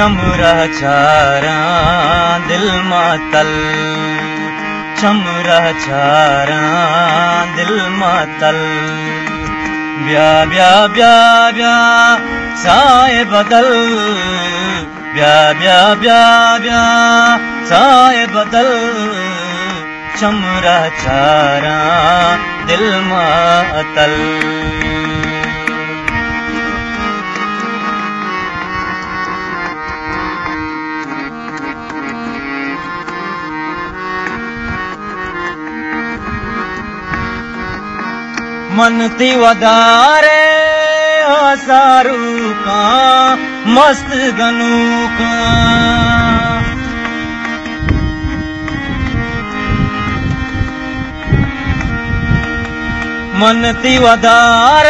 چمرہ چاراں دل ماتل، چمرہ چاراں دل ماتل۔ بیا، بیا، بیا، بیا، سائے بدل۔ بیا، بیا، بیا، بیا، سائے بدل۔ چمرہ چاراں دل ماتل۔ من تئی ودار ءِ آساروکاں، مست گنوکاں۔ من تئی ودار ءِ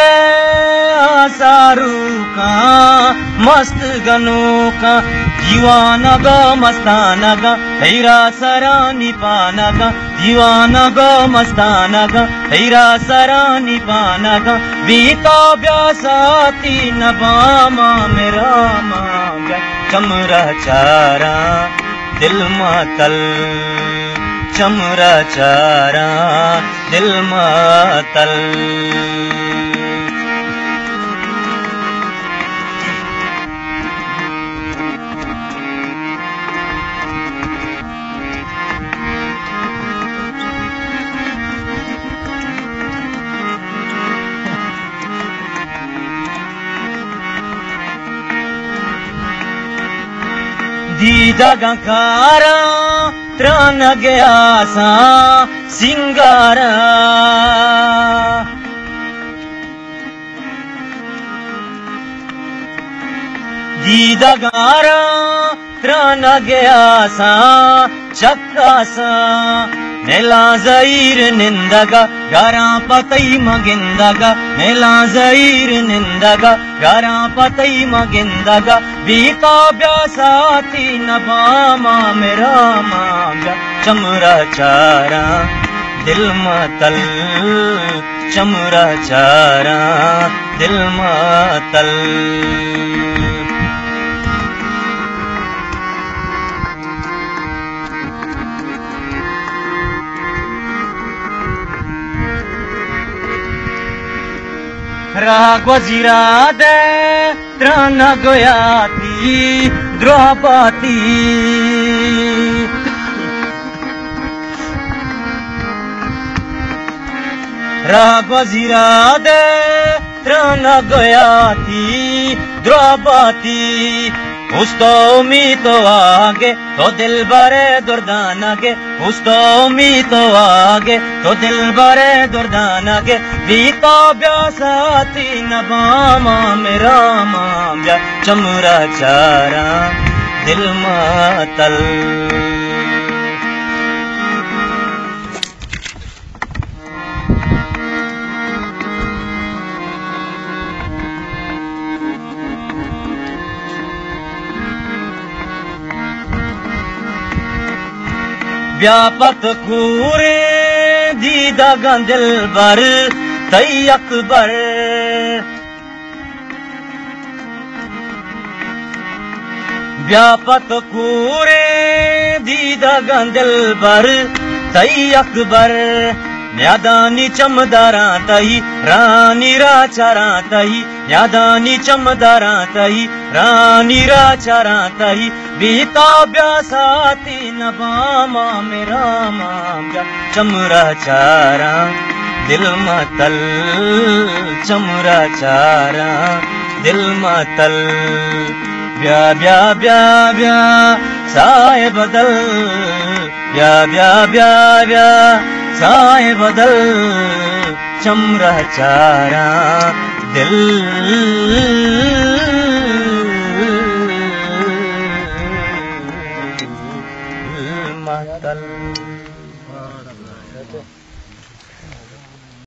آساروکاں، مست گنوکاں۔ دیوانگ ءُ مستانگ ءَ تئی را سرانی پانگ ءَ، دیوانگ ءُ مستانگ ءَ تئی را سرانی پانگ ءَ۔ بی تو بیا ساعتی نباماں، مراماں بیا۔ چمرہ چاراں دل ماتل، چمرہ چاراں دل ماتل۔ دیدگاں کاراں، ترانگ ءِ آساں سینگاراں۔ دیدگاں کاراں، ترانگ ءِ آساں چکاساں۔ ملاں زہیر نندگ ءَ، گاراں پہ تئی مہ گندگ ءَ۔ ملاں زہیر نندگ ءَ، گاراں پہ تئی مہ گندگ ءَ۔ بی تو بیا ساعتی نباماں، مراماں بیا۔ چمرہ چاراں دل ماتل، چمرہ چاراں دل ماتل۔ راہ گوزیرا دے، ترانگ ءِ آتی دراہ باتی۔ راہ گوزیرا دے، ترانگ ءِ آتی دراہ باتی۔ اوست ءُ امیت ءُ آگ ءَ تو دلبر ءِ دردانگ ءَ۔ اوست ءُ امیت ءُ آگ ءَ تو دلبر ءِ دردانگ ءَ۔ بی تو بیا ساعتی نباماں، مراماں بیا۔ چمرہ چاراں دل ماتل۔ بیا پت کوریں دیدگاں دلبر تئی اکبر۔ بیا پت کوریں دیدگاں دلبر تئی اکبر۔ نیادانی چمداراں تئی، رانی را چاراں تئی۔ نیادانی چمداراں تئی، رانی را چاراں تئی۔ بی تو بیا ساعتی نباماں، مراماں بیا۔ چمرہ چاراں دل ماتل، چمرہ چاراں دل ماتل۔ بیا، بیا، بیا، بیا، سائے بدل۔ بیا، بیا، بیا، بیا، سائے بدل۔ چمرہ چاراں دل ماتل۔